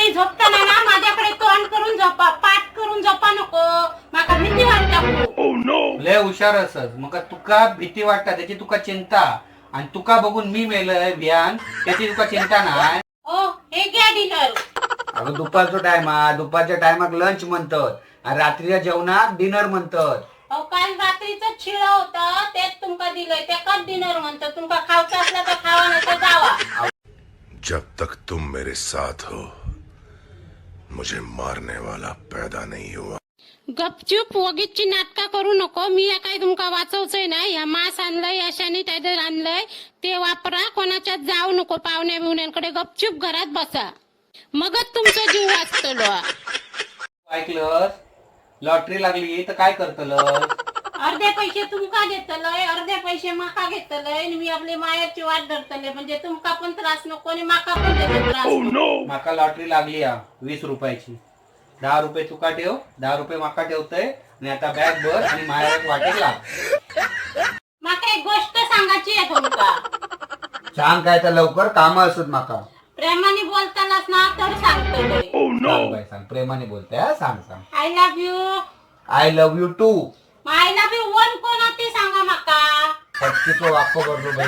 रात्री झोपताना ना माझ्याकडे तोंड करून झोपा, पाठ करून झोपा नको. माका भीती वाटता खूप. लय हुशार असत. मग तुका भीती वाटता त्याची तुका चिंता, आणि तुका बघून मी मेलय भियान त्याची तुका चिंता नाही. ओ, हे घ्या डिनर. अगं, दुपारचा टाइम हा, दुपारच्या टायमाक लंच म्हणतात आणि रात्रीच्या जेवणाक डिनर म्हणतात. अहो, काल रात्रीचं शिळ होतं, तेच तुमका दिलंय. त्याकाच डिनर म्हणतात. तुमका खावचा असला तर खावा, नाही तर जावा. जब तक तुम मेरे साथ हो, मुझे मारने वाला पैदा नहीं हुआ. गपचूप, वगीची नाटका करू नको. मी या काय तुमका वाचवचंय ना. या मांस आणलंय, या सॅनिटायझर आणलंय, ते वापरा. कोणाच्यात जाऊ नको पाहुण्या बिवण्यांकडे. गपचूप घरात बसा, मगच तुमचा जीव वाचतलो. ऐकलंस? लॉटरी लागली तर काय करतल? अर्धे पैसे तुमका घेतलंय, अर्धे पैसे माका घेतलंय आणि मी आपली मायाची वाट धरतले. म्हणजे तुमका पण त्रास नको आणि माका पण त्याचा त्रास नको. माका लॉटरी लागली हा 20 रुपयाची. 10 रुपये तुका ठेव, 10 रुपये माका ठेवतय आणि आता बॅग भर आणि मायाक वाटेक लाग. माका एक गोष्ट सांगायची आहे तुमका. सांग काय तर लवकर, काम असत माका. प्रेमाने बोलतानाच ना तर सांगतलंय. सांग बाई, सांग. प्रेमाने बोलते हा, सांग सांग. I love you. I love you too. I love you one कोण ते सांगा माका. पटकीचो वाक्य करतो बाई.